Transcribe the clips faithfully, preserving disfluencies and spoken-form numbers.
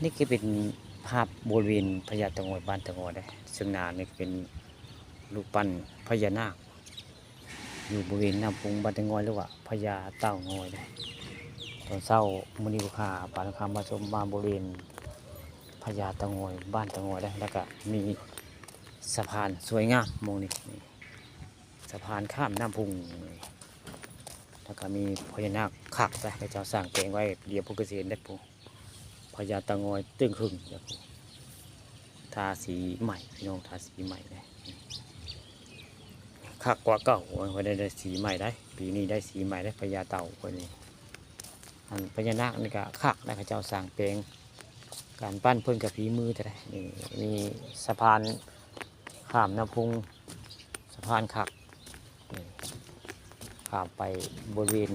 นี่ก็เป็นภาพบริเวณพญาเต่างอย บ้านเต่างอยเด้อ ซึ่งหน้านี่ก็เป็นรูปปั้นพญานาค อยู่บริเวณน้ำพุงบ้านเต่างอย หรือว่าพญาเต่างอยเด้อ ตอนเช้ามื้อนี้ลูกค้าปานคำมาชมมาบริเวณพญาเต่างอย บ้านเต่างอยเด้อ แล้วก็มีสะพานสวยงามหม่องนี้ นี่ สะพานข้ามน้ำพุงนี่ แล้วก็มีพญานาคคักเด้อ เขาเจ้าสร้างแปลงไว้ เดี๋ยวพวกเกษตรได้ปู พญาเต่างอยตึงขึงเด้อปู ทาสีใหม่ พี่น้อง ทาสีใหม่เด้อ คักกว่าเก่า โอ้ย ได้ ได้สีใหม่ได้ ปีนี้ได้สีใหม่ได้ พญาเต่าคนนี้ อันพญานาคนี่ก็คักนะ เขาเจ้าสร้างแปลง การปั้นเพิ่นกับฝีมือแท้ๆ นี่ มีสะพานข้ามน้ำพุง สะพานคัก นี่ ข้ามไปบริเวณ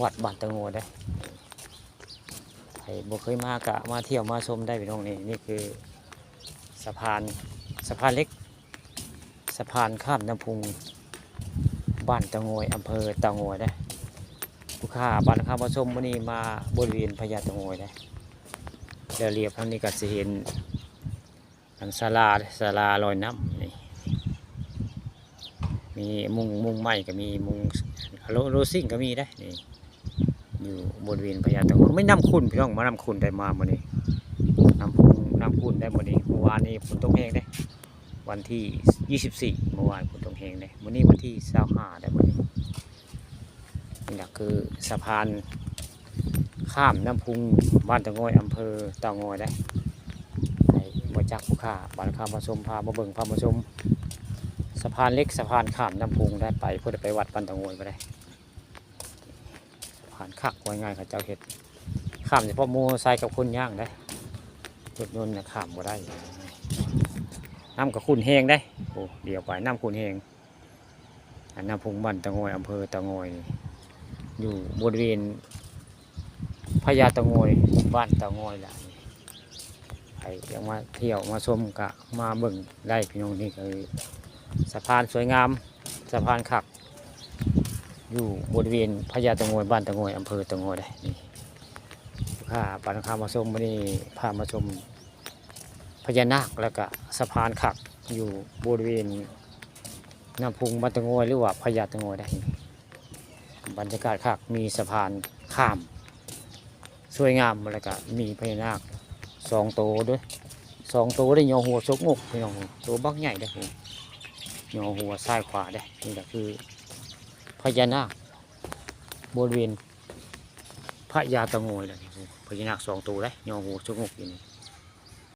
วัดบ้านเต่างอยเด้อ ใครบ่เคยมาก็มาเที่ยวมาชมได้พี่น้อง นี่ นี่คือสะพาน สะพานเหล็ก สะพานข้ามน้ำพุง บ้านเต่างอย อำเภอเต่างอยเด้อ ลูกค้าปานคำมาชมมื้อนี้มาบริเวณพญาเต่างอยเด้อ แล้วเลียวทางนี้ก็สิเห็น อันศาลา ศาลาลอยน้ำนี่ มีมุง มุงไม้ก็มี มุงโร โรซิ่งก็มีเด้อ นี่ อยู่บริเวณพญาเต่างอย มีน้ำขุ่นพี่น้อง มาน้ำขุ่นได้มามื้อนี้ น้ำพุง น้ำขุ่นได้มื้อนี้ เมื่อวานนี้ฝนตกแฮงเด้อ วันที่ยี่สิบสี่ เมื่อวานฝนตกแฮงเด้อ มื้อนี้วันที่ยี่สิบห้าได้มื้อนี้ นี่แหละคือสะพานข้ามน้ำพุง บ้านเต่างอย อำเภอเต่างอยเด้อ ให้บ่จักลูกค้าปานคำมาชม พามาเบิ่ง พามาชม สะพานเหล็ก สะพานข้ามน้ำพุงเด้อ ไป เพื่อไปวัดบ้านเต่างอยบ่ได้ สะพานคัก ว่าง่ายเขาเจ้าเฮ็ด ข้ามเฉพาะมอไซค์กับคนย่างเด้อ รถยนต์น่ะข้ามบ่ได้ น้ำก็ขุ่นแฮงเด้อ โอ้ เดี๋ยวไป น้ำขุ่นแฮง อันน้ำพุงบ้านเต่างอย อำเภอเต่างอย อยู่บริเวณพญาเต่างอย บ้านเต่างอยล่ะ ใครอยากมาเที่ยวมาชมก็มาเบิ่งได้พี่น้อง นี่คือสะพานสวยงาม สะพานคัก อยู่บริเวณพญาเต่างอย บ้านเต่างอย อำเภอเต่างอยเด้อ นี่ ลูกค้าปานคำมาชมมื้อนี้ พามาชมพญานาค แล้วก็สะพานคัก อยู่บริเวณน้ำพุงบ้านเต่างอย หรือว่าพญาเต่างอยเด้อ บรรยากาศคัก มีสะพานข้าม สวยงาม แล้วก็มีพญานาคสองโตเด้อ สองโตได้ยอหัวชกงกพี่น้อง โตบักใหญ่เด้อ ยอหัวซ้ายขวาเด้อ นี่ก็คือพญานาค บริเวณพญาเต่างอยเด้อ พญานาคสองโตเด้อ ยอหัวชกงกอยู่นี่